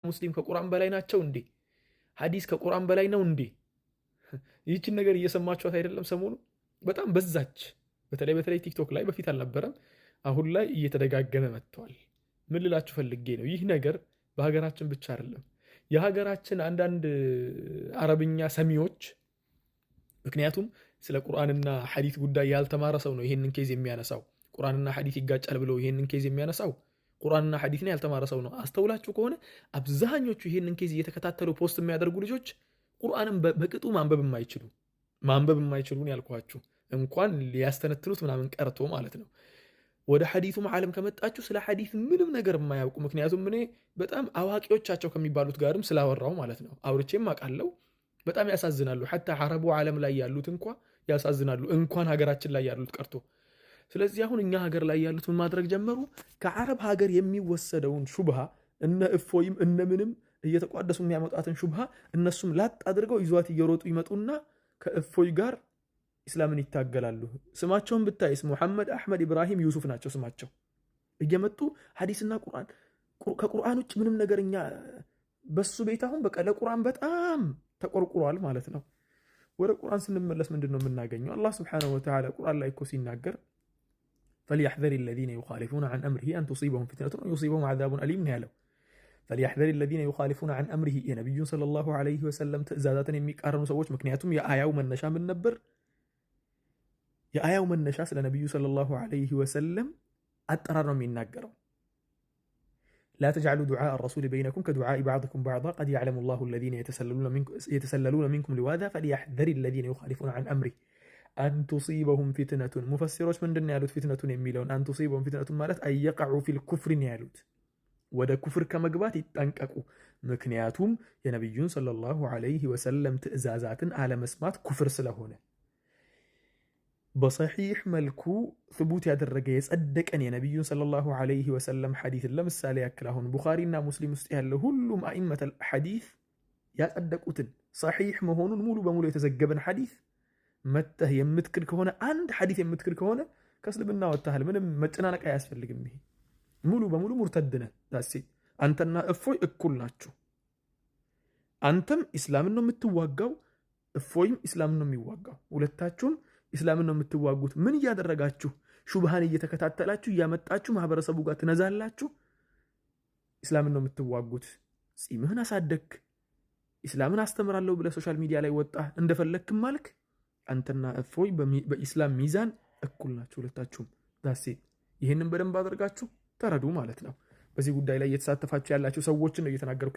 ሙስሊም ከቁርአን በላይ ናቸው እንዴ? ሐዲስ ከቁርአን በላይ ነው እንዴ? ይህችን ነገር እየሰማችኋት አይደለም? ሰሞኑ በጣም በዛች። በተለይ በተለይ ቲክቶክ ላይ በፊት አልነበረም፣ አሁን ላይ እየተደጋገመ መጥቷል። ምን ልላችሁ ፈልጌ ነው፣ ይህ ነገር በሀገራችን ብቻ አይደለም። የሀገራችን አንዳንድ አረብኛ ሰሚዎች፣ ምክንያቱም ስለ ቁርአንና ሐዲስ ጉዳይ ያልተማረ ሰው ነው ይሄንን case የሚያነሳው። ቁርአንና ሐዲስ ይጋጫል ብሎ ይሄንን case የሚያነሳው ቁርአንና ሐዲስን ያልተማረ ሰው ነው። አስተውላችሁ ከሆነ አብዛኞቹ ይሄንን case እየተከታተሉ post የሚያደርጉ ልጆች ቁርአንን በቅጡ ማንበብ የማይችሉ ያልኳችሁ፣ እንኳን ሊያስተነትኑት ምናምን ቀርቶ ማለት ነው። ወደ ሐዲሱም ዓለም ከመጣችሁ ስለ ሐዲስ ምንም ነገር የማያውቁ፣ ምክንያቱም እኔ በጣም አዋቂዎቻቸው ከሚባሉት ጋርም ስላወራው ማለት ነው፣ አውርቼም አውቃለሁ። በጣም ያሳዝናሉ። حتى አረቡ ዓለም ላይ ያሉት እንኳ ያሳዝናሉ፣ እንኳን ሀገራችን ላይ ያሉት ቀርቶ። ስለዚህ አሁን እኛ ሀገር ላይ ያሉት ምን ማድረግ ጀመሩ? ከአረብ ሀገር የሚወሰደውን ሹብሃ፣ እነ እፎይም እነ ምንም እየተቋደሱ የሚያመጣትን ሹብሃ እነሱም ላጥ አድርገው ይዟት እየሮጡ ይመጡና ከእፎይ ጋር ኢስላምን ይታገላሉ። ስማቸውን ብታይስ ሙሐመድ፣ አሕመድ፣ ኢብራሂም፣ ዩሱፍ ናቸው ስማቸው። እየመጡ ሐዲስና ቁርአን፣ ከቁርአን ውጭ ምንም ነገር እኛ በሱ ቤት አሁን በቃ ለቁርአን በጣም ተቆርቁሯል ማለት ነው። ወደ ቁርአን ስንመለስ ምንድን ነው የምናገኘው? አላህ سبحانه وتعالى ቁርአን ላይ እኮ ሲናገር فليحذر الذين يخالفون عن أمره أن تصيبهم فتنة أو يصيبهم عذاب أليم ነው ያለው። فليحذر الذين يخالفون عن أمره፣ የነቢዩን صلى الله عليه وسلم ትእዛዛትን የሚቃረኑ ሰዎች። ምክንያቱም የአያው መነሻ ምን ነበር? የአያው መነሻ ስለ ነቢዩ صلى الله عليه وسلم አጠራር ነው የሚናገረው። لا تجعلوا دعاء الرسول بينكم كدعاء بعضكم بعضا قد يعلم الله الذين يتسللون منكم لواذا فليحذر الذين يخالفون عن أمره أن تصيبهم فتنة። ሙፈሲሮች ምንድን ነው ያሉት? فتنة የሚለውን أن تصيبهم فتنة ማለት أن يقعوا في الكفر ነው ያሉት። ወደ ኩፍር ከመግባት ይጠንቀቁ። ምክንያቱም የነቢዩን صلى الله عليه وسلم ትእዛዛትን አለመስማት ኩፍር ስለሆነ። በሰሒሕ መልኩ ثቡት ያደረገ የጸደቀን የነቢዩን صلى الله عليه وسلم ሐዲስን፣ ለምሳሌ ያክል አሁን ቡኻሪና ሙስሊም ውስጥ ያለ፣ ሁሉም أئمة الحديث ያጸደቁትን፣ ሰሒሕ መሆኑን ሙሉ በሙሉ የተዘገበን ሐዲስ መተህ የምትክድ ከሆነ፣ አንድ ሐዲስ የምትክድ ከሆነ ከእስልምና ወጥተሃል። ምንም መጨናነቅ አያስፈልግም። ይሄ ሙሉ በሙሉ ሙርተድ ነህ። That's it። አንተና እፎይ እኩል ናችሁ። አንተም ኢስላምን ነው የምትዋጋው፣ እፎይም ኢስላምን ነው የሚዋጋው። ሁለታችሁም ኢስላምን ነው የምትዋጉት። ምን እያደረጋችሁ? ሹብሃን እየተከታተላችሁ እያመጣችሁ ማህበረሰቡ ጋር ትነዛላችሁ። ኢስላምን ነው የምትዋጉት። ጺምህን አሳደግክ፣ ኢስላምን አስተምራለሁ ብለህ social media ላይ ወጣህ፣ እንደፈለግክም አልክ። አንተና እፎይ በኢስላም ሚዛን እኩል ናችሁ ሁለታችሁም። That's it። ይህንን በደንብ አድርጋችሁ ተረዱ ማለት ነው። በዚህ ጉዳይ ላይ እየተሳተፋችሁ ያላችሁ ሰዎችን ነው እየተናገርኩ።